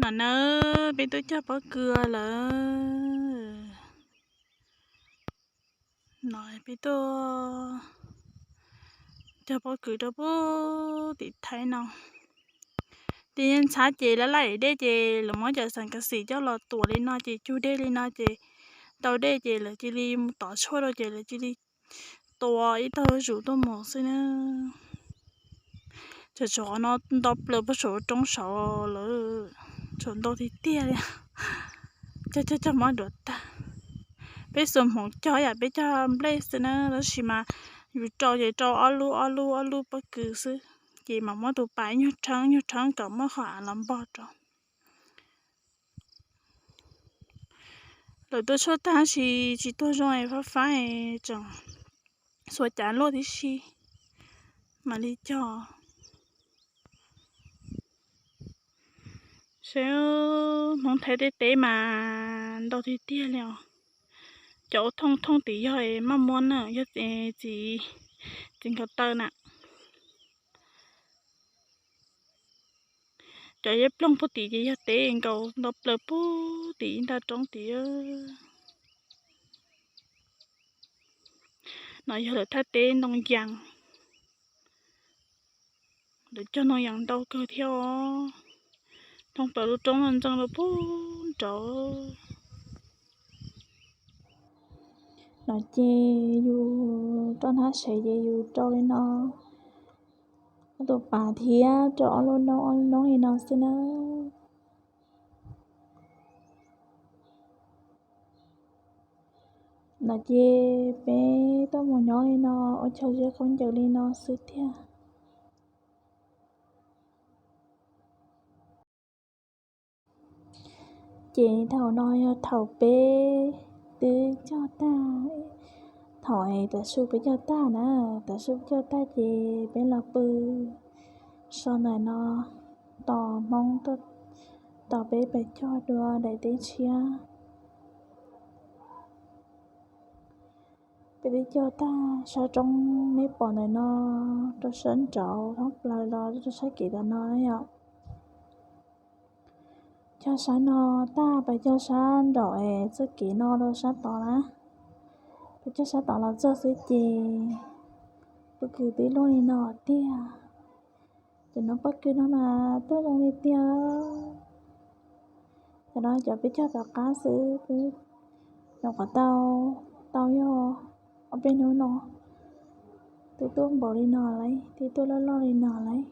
No nawb, peb tuaj cog pob kws lawm. No peb tuaj cog pob kws rau pem tim Thaib no. Ces yeej ntxhab ces laj laj ev dej ces lawv muab cov xeem kas xim coj los tuam li no ces cug dej li no ces tau dej ces lawv cia li mus tov tshuaj rau ces lawv cia li tua ib tag zuj zus tuaj mus xwb na. Tsam tsam no nto plaws puag saum roob saud lawm, tsam ntau tiag tiag li. Cog cog cog mob duav tag. Peb xuas hmoov cog yam peb cog nplej xwb na, tab sis mas yus rau ces rau ob lub ob lub ob lub pob kws xwb, ces mam muab tus pas ib nyuag rheeb ib nyuag rheeb kom muaj qhov av los npog rau. Lawv tua tshuaj tag tab sis tsis tuag zoo es fab fab es tseem xuas cav luaj tib si mam li cog. Saib Hmoob Thaib tej teb mas ntau tiag tiag li os. Cov ua thooj thooj tim yog maj muab na, yog txiv, txiv nkaus taw na. Cov yeb ploog puag tim ces yog teb nkaus nto plaws puag tim ib nta roob tim. No yog lawv thaj teb ntoo yas. Lawv cog ntoo yas ntau kawg thiab os. Thoob plaws lub roob no ntxeev rau puag nraud. No ces yus rau hnab sev ces yus rau li no, ob tug pas thiab rau ob lub noob ob lub noob li no xwb na. No ces peb tuaj mus nyob li no ua chaw zeb khaub ncaws li no xwb thiab. Ces thaum no yog thaum peb twb cog tag, thaum tav su peb cog tag na, tav su peb cog tag ces peb los pw so ntawm no tos Hmoob tos peb pais cog dua daim teb tshiab. Peb twb cog tag sab roob neb pom ntawm no rau sab nraud thoob plaws los rau sab kev tom no na yom. Cog sab no tag pais cog sab nraum es txoj kev no rau sab tod na. Peb cog sab tod los txog xwb ces pob kws twb luaj li no tiag. Cov no pob kws no mas tuaj zoo li tiag. Cov no cov peb cog tom qab xwb, peb nyuam qhuav tau, tau yog ob peb hnub no twb tuaj npaum li no lawm, twb tuaj loj loj li no lawm.